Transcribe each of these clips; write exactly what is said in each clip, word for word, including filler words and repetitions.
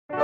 Lama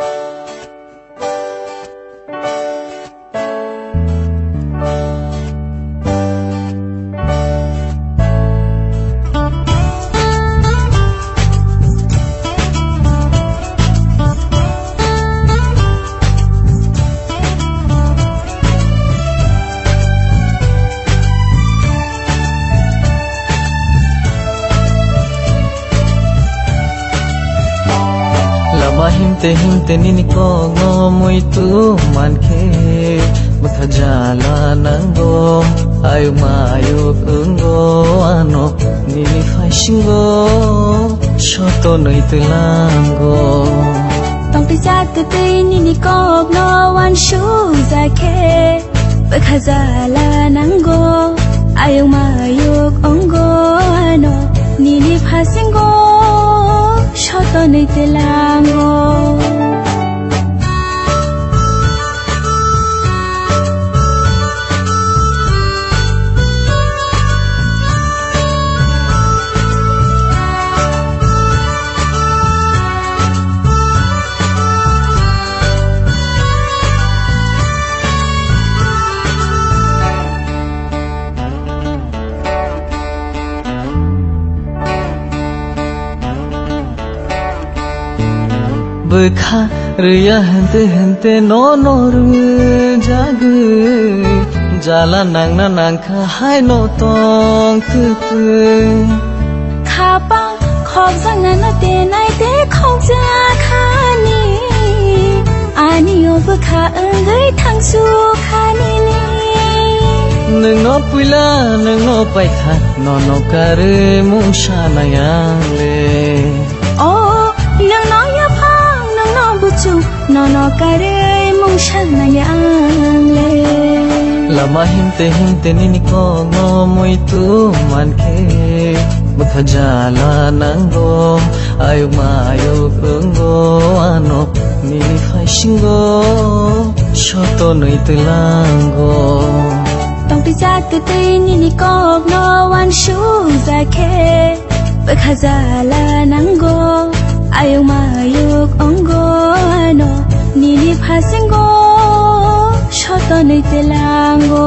himte himte nini kokno muitu mankhe, bwkha jala nango, ayuk mayuk wngo ano, nini phaisingo sotonwi twilango. Tongtwi chatwi twi nini kokno wansukjakhe, bwkha jala nango, ayuk mayuk wngo ano, nini phasingo sotonwi twilango. Bwkha rwya hwnte hwnte nono rwjagwi, jala nangna nangkha haino tong twtwi. Khapang khokjaknano tenai te khokjakhani, ani o bwkha wngwi thangsukhani ni. Nwngno puila, nwngno paikha, nono karwi mungsa nai ang le. O, nwngno yaphang, nwngno buchung, nono karwi mungsa nai ang le. Lama himte himte nini kokno muitu mankhe, bwkha jala nango, ayuk mayuk wngo ano, nini phaisingo sotonwi twilango. Tongtwi chatwi twi nini kokno wansukjakhe, bwkha jala nango, ayuk mayuk wngo ano, nini phasingo sotonwi twilango.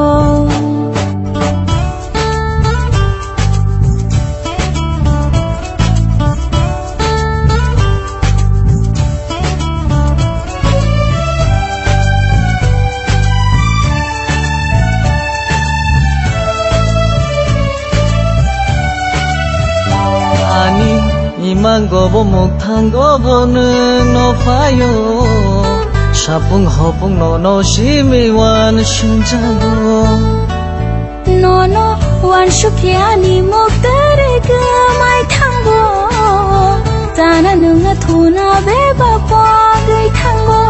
Ani imango bo mukthango bo nwngno phaio, sapung hopung nono simi wansukjago. Nono wansukhe ani muk twrwi kwmai thango, chana nwngno thuna bebak pogwi thango.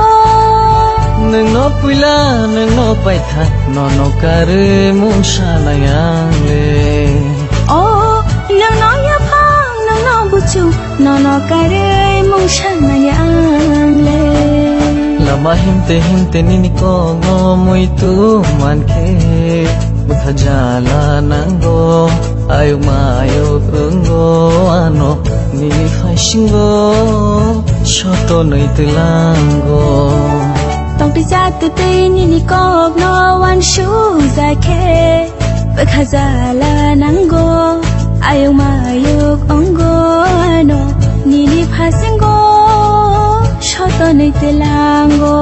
Nwngno puila, nwngno paikha, nono karwi mungsa nai ang le. O, nwngno yaphang, nwngno buchung, nono karwi mungsa nai ang le. Lama himte himte nini kokno muitu mankhe, bwkha jala nango, ayuk mayuk wngo ano, nini phaisingo sotonwi twilango. Tongtwi chatwi twi nini kokno wansukjakhe, bwkha jala nango, ayuk mayuk wngo ano, nini phasingo sotonwi twilango.